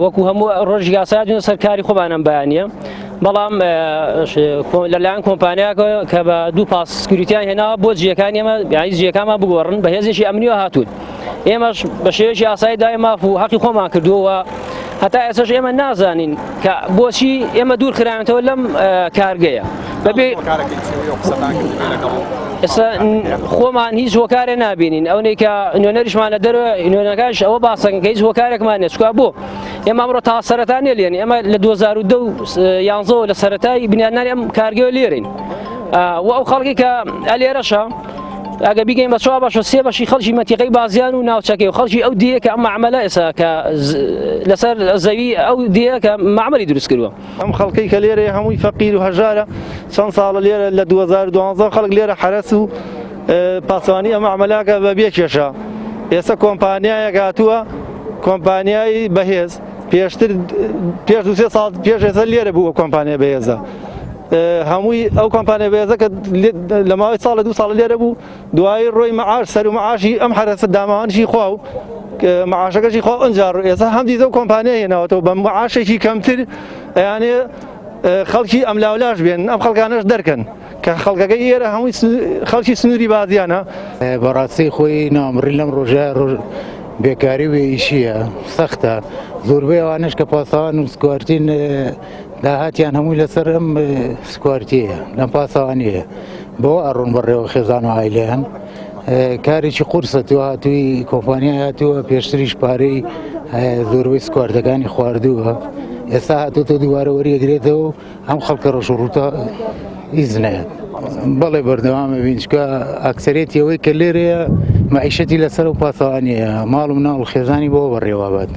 وەکو هەموو ڕۆژی یاسا دون سەر کاری خۆمان ئەم بەیانە بەڵام لەلایەن کۆمپانیاکە کە بە دوو پاس سکوریتیان هێناوە بۆ جیەکانی ئێمە یانی جیەکانمان بگۆڕن بە هێزێکی ئەمنیەوە هاتوون ئێمەش بە شێوەیەکی ئاسایی دای ماف و حەقی خۆمان کردووە و هەتا ئێستاش ئێمە نازانین کە بۆچی ئێمە دوور خراوێتەوە لەم کارگەیە بەبێ ئێستا خۆمان هیچ هۆکارێ نابینین ئەونەی کە نوێنەریشمان لە دەرەوە نوێنەکانش ئەوە باسەکەن کە هیچ هۆکارێکمان نیە چکا بۆ ئێمە ئەمڕۆ تا سەرەتا نیە لێن ئێمە لە 2011 لە سەرەتای بنیادنانی ئەم کارگەوە لێرین و ئەو خەڵکی کە ئەلێرەشە ئەگە بیگەین بە چوار بەش و سێ بەشی خەڵکی مەتیقەی بازیان و ناوچەکەی و خەڵکی ئەو دیە کە ئەم معمەلە ئێستا کە لەسەر زەوی ئەو دیە کە معمەلی دروست کردووە ئەم خەڵکەی کە لێرەیە هەمووی فەقیر و هەژارە چەند ساڵە لێرە لە 2012 خەڵک لێرە حەرەس و پاسەوانی ئەم عمەلاکە بە بێ کێشە ئێستا کۆمپانیایەک هاتووە کۆمپانیای بەهێز پێشتر پێش دوسێ ساڵ پێش ئێستا لێرە بووە کۆمپانیا بەهێزە هەمووی ئەو کۆمپانیا بەهێزە کە لە ماوەی ساڵە دو ساڵ لێرە بوو دوایی ڕۆی مەعاش سەر و مەعاشی ئەم حەرەسە داماوانشی خوا و مەعاشەکەشی خوا ئەنجا ڕۆ ئێستا هەم دیزە و کۆمپانیا هێناوەتەوە بە مەعاشێکی کەمتر ئەیانێ خەڵکی ئەم لاولاش بێن ئەم خەڵکانەش دەرکەن کە خەڵکەکەی ئێرە هەمووی خەڵکی سنووری بازیانە. بەڕاستی خۆی نامڕی لەم ڕۆژە ڕۆژ بێکاری و ئیشیە سەختە زۆربەی ئەوانش کە پاسەوان و سکوارتین داهاتیان هەمووی لەسەر ئەم سکوارتیە لەم پاسەوانیە بەوە ئەڕۆن بەڕێوە خێزان و عایلەیان کارێکی قورسە تو هاتووی کۆمپانیا هاتووە پێشتریش پارەی زۆربەی سکواردەکانی خواردووە ئێستا هاتووتە دووبارە وەریەگرێتەوە ئەم خەڵکە ڕەش و ڕووتە ئیزنەیە بەڵێ بەردەوامە بین چکە ئەکسەرێتی ئەوەی کە لێرەیە مەعیشەتی لەسەر و پاسەوانیە ماڵ و مناڵ و خێزانی بۆ بەڕێوە بات.